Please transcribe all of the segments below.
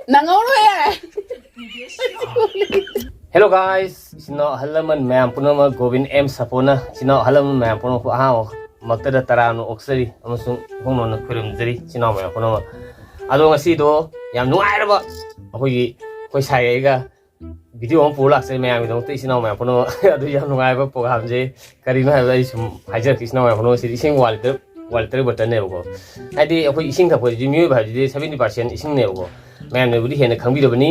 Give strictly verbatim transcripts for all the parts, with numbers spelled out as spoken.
ꯅꯪꯍꯧꯔꯣꯏ ꯌꯥꯔꯦ. Hello guys, ꯏꯆꯤꯟ ꯏꯅꯥꯎ ꯑꯍꯜ ꯂꯃꯟ ꯃꯌꯥꯝ ꯄꯨꯝꯅꯃꯛ, ꯒꯣꯕꯤꯟ ꯑꯦꯝ ꯁꯥꯄꯣꯅ ꯏꯆꯤꯟ ꯏꯅꯥꯎ ꯑꯍꯜ ꯂꯃꯟ ꯃꯌꯥꯝ ꯄꯨꯝꯅꯃꯛꯄꯨ ꯑꯍꯥꯟꯕꯃꯛꯇꯗ ꯇꯔꯥꯝꯅ ꯑꯣꯛꯆꯔꯤ ꯑꯃꯁꯨꯡ ꯏꯍꯧꯅꯧꯅ ꯈꯣꯏꯔꯨꯝꯖꯔꯤ ꯏꯆꯤꯟ ꯏꯅꯥꯎ ꯃꯌꯥꯝ ꯄꯨꯝꯅꯃꯛ꯫ ꯑꯗꯣ ꯉꯁꯤꯗꯣ ꯌꯥꯝ ꯅꯨꯡꯉꯥꯏꯔꯕ, ꯑꯩꯈꯣꯏꯒꯤ, ꯑꯩꯈꯣꯏ ꯁꯥꯏ ꯑꯩꯒ video ꯑꯃ ꯄꯨꯔ ꯂꯥꯛꯆꯩ ꯃꯌꯥꯝꯒꯤꯗꯃꯛꯇ, ꯏꯆꯤꯟ ꯏꯅꯥꯎ ꯃꯌꯥꯝ ꯄꯨꯝꯅꯃꯛ꯫ ꯑꯗꯨ ꯌꯥꯝ ꯅꯨꯡꯉꯥꯏꯕ programꯁꯦ꯫ ꯀꯔꯤꯅꯣ ꯍꯥꯏꯕꯗ ꯑꯩ ꯁꯨꯝ ꯍꯥꯏꯖꯔꯛꯀꯦ, ꯏꯆꯤꯟ ꯏꯅꯥꯎ ꯃꯌꯥꯝ ꯄꯨꯝꯅꯃꯛ, ꯁꯤꯗꯤ ꯏꯁꯤꯡ one litre, one litre bottleꯅꯦꯕꯀꯣ꯫ ꯍꯥꯏꯗꯤ ꯑꯩꯈꯣꯏ ꯏꯁꯤꯡ ꯊꯛꯄꯁꯤꯗꯤ, ꯃꯤꯑꯣꯏꯕ ꯍꯥꯏꯕꯁꯤꯗꯤ seventy percent ꯏꯁꯤꯡꯅꯦꯕꯀꯣ꯫ ꯃꯌꯥꯝꯅꯕꯨꯗꯤ ꯍꯦꯟꯅ ꯈꯪꯕꯤꯔꯕꯅꯤ꯫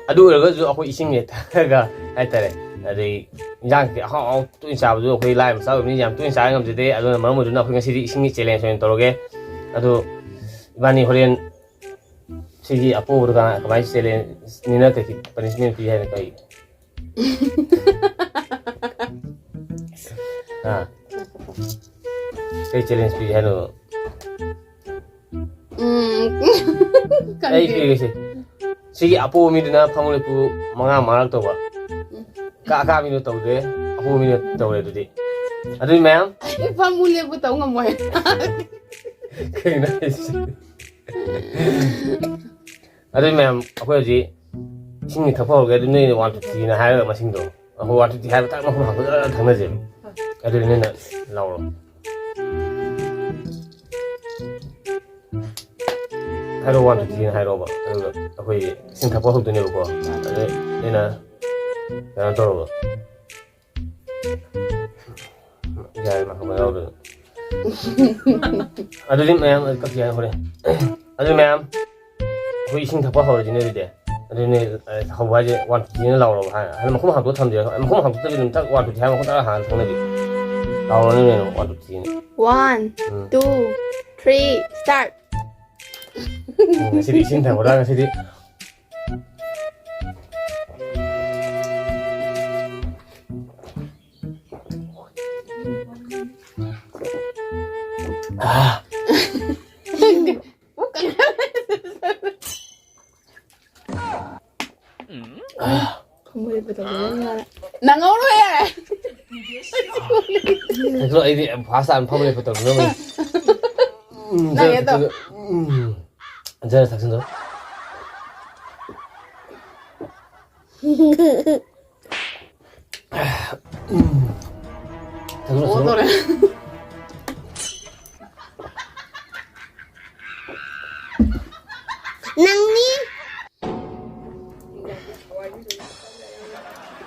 ꯑꯗꯨ ꯑꯣꯏꯔꯒꯁꯨ ꯑꯩꯈꯣꯏ ꯏꯁꯤꯡꯁꯦ ꯊꯛꯑꯒ ꯍꯥꯏꯇꯥꯔꯦ, ꯑꯗꯩ ꯏꯟꯖꯥꯡꯁꯦ ꯑꯍꯥꯎ ꯑꯍꯥꯎ ꯇꯣꯏꯅ ꯆꯥꯕꯁꯨ ꯑꯩꯈꯣꯏ ꯂꯥꯏꯔꯕ ꯃꯆꯥ ꯑꯣꯏꯕꯅꯤꯅ ꯌꯥꯝ ꯇꯣꯏꯅ ꯆꯥꯕ ꯉꯝꯖꯗꯦ꯫ ꯑꯗꯨꯅ ꯃꯔꯝ ꯑꯣꯏꯗꯨꯅ ꯑꯩꯈꯣꯏ ꯉꯁꯤꯗꯤ ꯏꯁꯤꯡꯒꯤ challenge ꯑꯣꯏꯅ ꯇꯧꯔꯒꯦ꯫ ꯑꯗꯣ ꯏꯕꯥꯅꯤ ꯍꯣꯔꯦꯟ ꯁꯤꯒꯤ ꯑꯄꯣꯕꯗꯨ ꯀꯅꯥ, ꯀꯃꯥꯏꯅ challengeꯅꯤꯅ ꯀꯩ punishment ꯄꯤ ꯍꯥꯏꯅ ꯀꯩ? ꯑꯥ꯫ ꯀꯩ challenge ꯄꯤ ꯍꯥꯏꯅꯣ? ꯎꯝ꯫ ꯑꯩ ꯈꯪꯗꯦ꯫ ꯄꯤꯔꯒꯦꯁꯦ꯫ ꯁꯤꯒꯤ ꯑꯄꯣꯕ ꯃꯤꯗꯨꯅ ꯐꯃꯨꯡ ꯂꯦꯞꯄꯨ ꯃꯉꯥ ꯃꯉꯥꯔꯛ ꯇꯧꯕ꯫ ꯎꯝ꯫ ꯀꯥ, ꯑꯀꯥꯕ ꯃꯤꯗꯨꯅ ꯇꯧꯗꯦ, ꯑꯄꯣꯕ ꯃꯤꯗꯨꯅ ꯇꯧꯔꯦ ꯑꯗꯨꯗꯤ꯫ ꯑꯗꯨꯗꯤ ꯃꯌꯥꯝ꯫ ꯑꯩ ꯐꯃꯨꯡ ꯂꯦꯞꯄꯨ ꯇꯧ ꯉꯝꯃꯣꯏ꯫ ꯀꯩꯅꯣ ꯍꯥꯏꯁꯦ? ꯑꯗꯨꯗꯤ ꯃꯌꯥꯝ, ꯑꯩꯈꯣꯏ ꯍꯧꯖꯤꯛ ꯏꯁꯤꯡ ꯊꯛꯄ ꯍꯧꯔꯒꯦ, ꯑꯗꯨ ꯅꯣꯏꯅ one to threeꯅ ꯍꯥꯏꯔꯒ ꯃꯁꯤꯡꯗꯣ꯫ ꯑꯩꯈꯣꯏ one to three ꯍꯥꯏꯕ ꯇꯥꯛ ꯃꯈꯨꯝ ꯍꯥꯡꯗꯣꯛꯑꯒ ꯊꯛꯅꯁꯦꯕ꯫ ꯑꯗꯨꯗꯤ ꯅꯣꯏꯅ ꯂꯥꯎꯔꯣ꯫ ꯍꯥꯏꯔꯣ, one to threeꯅ ꯍꯥꯏꯔꯣꯕ꯫ ꯑꯗꯨꯒ ꯑꯩꯈꯣꯏ ꯏꯁꯤꯡ ꯊꯛꯄ ꯍꯧꯗꯣꯏꯅꯦꯕꯀꯣ꯫ ꯑꯗꯨ ꯅꯣꯏꯅ ꯀꯩꯅꯣ ꯇꯧꯔꯣꯕ꯫ ꯌꯥꯔꯦ, ꯃꯥ ꯈꯪꯕ ꯌꯥꯎꯗꯣꯏꯅꯦ꯫ ꯑꯗꯨꯗꯤ ꯃꯌꯥꯝ, ꯑꯩ ꯀꯛꯀꯦ ꯍꯥꯏ ꯍꯣꯔꯦꯟ꯫ ꯑꯗꯨ ꯃꯌꯥꯝ, ꯑꯩꯈꯣꯏ ꯏꯁꯤꯡ ꯊꯛꯄ ꯍꯧꯔꯁꯤꯅꯦ ꯑꯗꯨꯗꯤ꯫ ꯑꯗꯨꯅꯦ, ꯑ, ꯍꯧꯕ ꯍꯥꯏꯁꯦ one to threeꯅ ꯂꯥꯎꯔꯕ ꯍꯥꯏ꯫ ꯑꯗꯨ ꯃꯈꯨꯝ ꯍꯥꯡꯗꯣꯛꯑ ꯊꯝꯗꯣꯏꯔꯣ? ꯃꯈꯨꯝ ꯍꯥꯡꯗꯣꯛꯇꯕꯤ ꯑꯗꯨꯝ ꯇꯛ one to three ꯍꯥꯏꯔ ꯃꯈꯨꯝ ꯇꯛ ꯍꯥꯡꯉ ꯊꯝꯅꯕꯤ꯫ ꯂꯥꯎꯔꯅꯤ ꯀꯩꯅꯣ, one to three꯫ One, um. Two, three, start. ꯎꯝ, ꯉꯁꯤꯗꯤ ꯏꯁꯤꯡ ꯊꯛꯄꯗ ꯉꯁꯤꯗꯤ꯫ ꯑꯥ꯫ ꯅꯪꯍꯧꯔꯣꯏ ꯌꯥꯔꯦ꯫ ꯑꯗꯣ ꯑꯩꯗꯤ ꯌꯥꯝ fast time ꯐꯝ ꯂꯩꯕ ꯇꯧꯗꯅꯕꯅꯤ꯫ ꯎꯝ, ꯅꯪ ꯑꯗꯣ꯫ ꯎꯝ꯫ ꯖꯔ ꯊꯛꯆꯤꯟꯗꯣ꯫ ꯎꯝ꯫ ꯊꯛꯆꯤꯜꯂꯣ, ꯊꯛꯆꯤꯜꯂꯣ꯫ ꯑꯣꯗꯣꯔꯦ꯫ ꯅꯪꯅꯤ꯫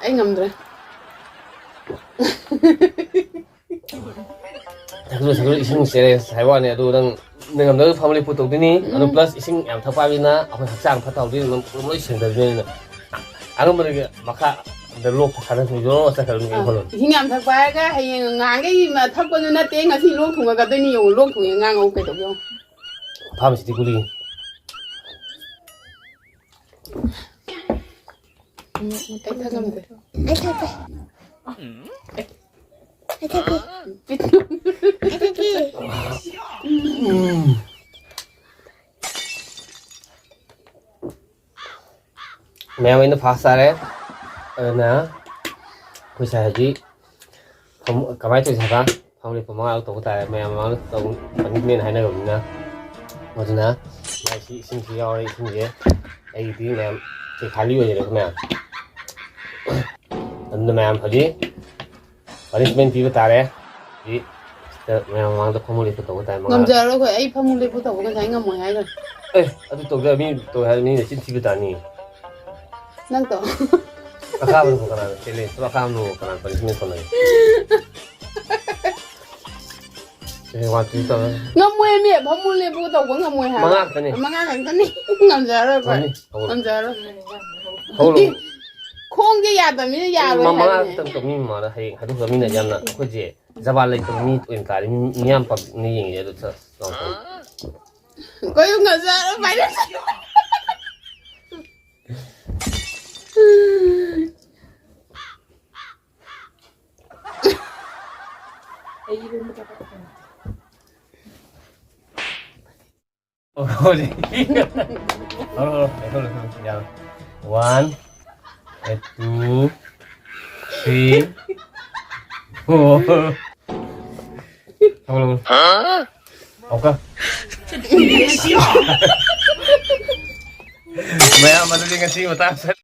ꯑꯩ ꯉꯝꯗ꯭ꯔꯦ꯫ ꯊꯛꯆꯤꯜꯂꯨ, ꯊꯛꯆꯤꯜꯂꯨ, ꯏꯁꯤꯡ ꯆꯦꯜꯂꯦ ꯍꯥꯏꯕ ꯋꯥꯅꯤ, ꯑꯗꯨ ꯅꯪ, ꯅꯪ ꯉꯝꯗꯕ ꯐꯕ ꯂꯩꯄꯨ ꯇꯧꯗꯣꯏꯅꯤ꯫ ꯑꯗꯨ ꯎꯝ꯫ Plus ꯏꯁꯤꯡ ꯌꯥꯝ ꯊꯛꯄ ꯍꯥꯏꯕꯅꯤꯅ ꯑꯩꯈꯣꯏ ꯍꯛꯆꯥꯡ ꯐꯠꯇ ꯍꯥꯎꯗꯤ ꯑꯗꯨꯝ ꯂꯣꯏ ꯁꯦꯡꯗꯕꯅꯤꯅ ꯑꯉꯝꯕꯗꯒꯤ ꯃꯈꯥ ꯗ ꯂꯣꯛ ꯊꯥꯗꯔ ꯖꯣꯔꯣ ꯆꯠꯈ꯭ꯔꯕꯅꯤ ꯑꯥ, ꯀꯩꯅꯣ꯫ ꯏꯁꯤꯡ ꯌꯥꯝ ꯊꯛꯄ ꯍꯥꯏꯔꯒ ꯍꯌꯦꯡ ꯉꯍꯥꯟꯈꯩ ꯊꯛꯄꯗꯨ ꯅꯠꯇꯦ, ꯉꯁꯤ ꯂꯣꯛ ꯊꯨꯡꯉꯛꯀꯗꯣꯏꯅꯤ ꯌꯦꯡꯉꯨ, ꯂꯣꯛ ꯊꯨꯡꯉꯦ ꯉꯥꯡꯉꯧ ꯀꯩꯗꯧꯒꯦ ꯌꯦꯡꯉꯨ꯫ ꯐꯥꯔꯃꯥꯁꯤꯗꯤ ꯒꯨꯂꯤ꯫ ꯑꯩ ꯊꯛ ꯉꯝꯗꯦ꯫ ꯑꯩ ꯊꯛꯀꯦ꯫ ꯑꯩ ꯊꯛꯀꯦ꯫ ꯑꯩ ꯊꯛꯀꯦ꯫ ꯃꯌꯥꯝ ꯑꯩꯅ first ꯆꯥꯔꯦ꯫ ꯑꯗꯨꯅ ꯑꯩꯈꯣꯏ ꯁꯥꯏ ꯍꯧꯖꯤꯛ ꯐꯝ-, ꯀꯃꯥꯏꯅ ꯇꯧꯁꯦ ꯍꯥꯏꯕ? ꯐꯝ ꯂꯦꯞꯄ ꯃꯉꯥꯔꯛ ꯇꯧꯕ ꯇꯥꯔꯦ꯫ ꯃꯌꯥꯝ ꯃꯃꯥꯡꯗ ꯇꯧ-, punishment ꯍꯥꯏꯅꯈ꯭ꯔꯕꯅꯤꯅ꯫ ꯑꯗꯨꯅ ꯃꯥꯏꯁꯤ ꯏꯁꯤꯡꯁꯤ ꯌꯥꯎꯔꯦ, ꯏꯁꯤꯡꯁꯦ ꯑꯩꯒꯤꯗꯤ ꯃꯌꯥꯝ ꯁꯤ ꯈꯥꯂꯤ ꯑꯣꯏꯔꯦꯕ ꯃꯌꯥꯝ꯫ ꯑꯗꯨꯅ ꯃꯌꯥꯝ ꯍꯧꯖꯤꯛ punishment ꯄꯤꯕ ꯇꯥꯔꯦ꯫ ꯁꯤ ꯁꯤꯗ ꯃꯌꯥꯝ ꯃꯃꯥꯡꯗ ꯐꯝꯃꯨ ꯂꯦꯞꯄꯨ ꯇꯧꯕ ꯇꯥꯏ, ꯃꯉꯥ꯫ ꯉꯝꯖꯔꯔꯣꯏ ꯑꯩꯈꯣꯏ, ꯑꯩ ꯐꯝꯃꯨ ꯂꯦꯞꯄꯨ ꯇꯧꯕ ꯉꯁꯥꯏ ꯉꯝꯃꯣꯏ ꯍꯥꯏꯈ꯭ꯔꯦ꯫ ꯑꯦ, ꯑꯗꯨ ꯇꯧꯗ ꯃꯤ ꯇꯧ ꯍꯥꯏꯔ ꯃꯤꯅ ꯆꯤꯟ ꯊꯤꯕ ꯇꯥꯅꯤ꯫ ꯅꯪ ꯇꯧ꯫ ꯑꯈꯥꯕꯅꯕꯨ ꯀꯅꯥꯅ ꯆꯦꯜꯂꯤ? ꯑꯈꯥꯕꯅꯕꯨ ꯀꯅꯥꯅ punishment ꯇꯧꯅꯒꯦ? ꯁꯦ, one, two, three ꯇꯧꯔꯣ꯫ ꯉꯝꯃꯣꯏꯃꯤ, ꯐꯝꯃꯨ ꯂꯦꯞꯄꯨ ꯇꯧꯕ ꯉꯝꯃꯣꯏ ꯍꯥꯏꯕ꯫ ꯃꯉꯥ ꯈꯛꯇꯅꯤ꯫ ꯃꯉꯥ ꯈꯛꯇꯅꯤ꯫ ꯉꯝꯖꯔꯔꯣꯏ ꯑꯩꯈꯣꯏ꯫ ꯉꯝꯅꯤ, ꯍꯧꯒꯠꯂꯣ꯫ ꯉꯝꯖꯔꯔꯣꯏ꯫ ꯍꯧꯒꯠꯂꯣ꯫ ꯈꯣꯡꯁꯦ ꯌꯥꯗꯕꯅꯤꯅ ꯌꯥꯔꯣꯏ ꯃ-, ꯃꯉꯥ ꯍꯥꯏꯕꯅꯦ꯫ ꯈꯛꯇꯪ ꯇꯧ, ꯃꯤ ꯃꯃꯥꯡꯗ ꯍꯌꯦꯡ ꯍꯥꯏꯗꯣꯛꯈ꯭ꯔ ꯃꯤꯅ ꯌꯥꯝꯅ ꯑꯩꯈꯣꯏꯁꯦ ꯖꯕꯥꯟ ꯂꯩꯇꯕ ꯃꯤ ꯑꯣꯏꯅ ꯇꯥꯔꯦ꯫ ꯃꯤ, ꯃꯤꯌꯥꯝ publicꯅ ꯌꯦꯡꯉꯤꯁꯦ ꯑꯗꯨ ꯆ-, ꯆ-, ꯀꯣꯏ ꯉꯝꯖꯔꯣꯏ, ꯄꯥꯏꯔꯛꯀꯅꯨ꯫ ꯑꯣ, ꯍꯧꯖꯤꯛ꯫ ꯍꯧꯔꯣ, ꯍꯧꯔꯣ, ꯍꯧꯔꯣ, ꯍꯧꯔꯣ, ꯌꯥꯔꯦ꯫ One, two, three, four꯫ ꯍꯧꯔꯣ, ꯍꯧꯔꯣ꯫ ꯑꯣꯀꯦ꯫ ꯃꯌꯥꯝ ꯑꯗꯨꯗꯤ ꯉꯁꯤꯒꯤ ꯃꯇꯥꯡꯁꯦ꯫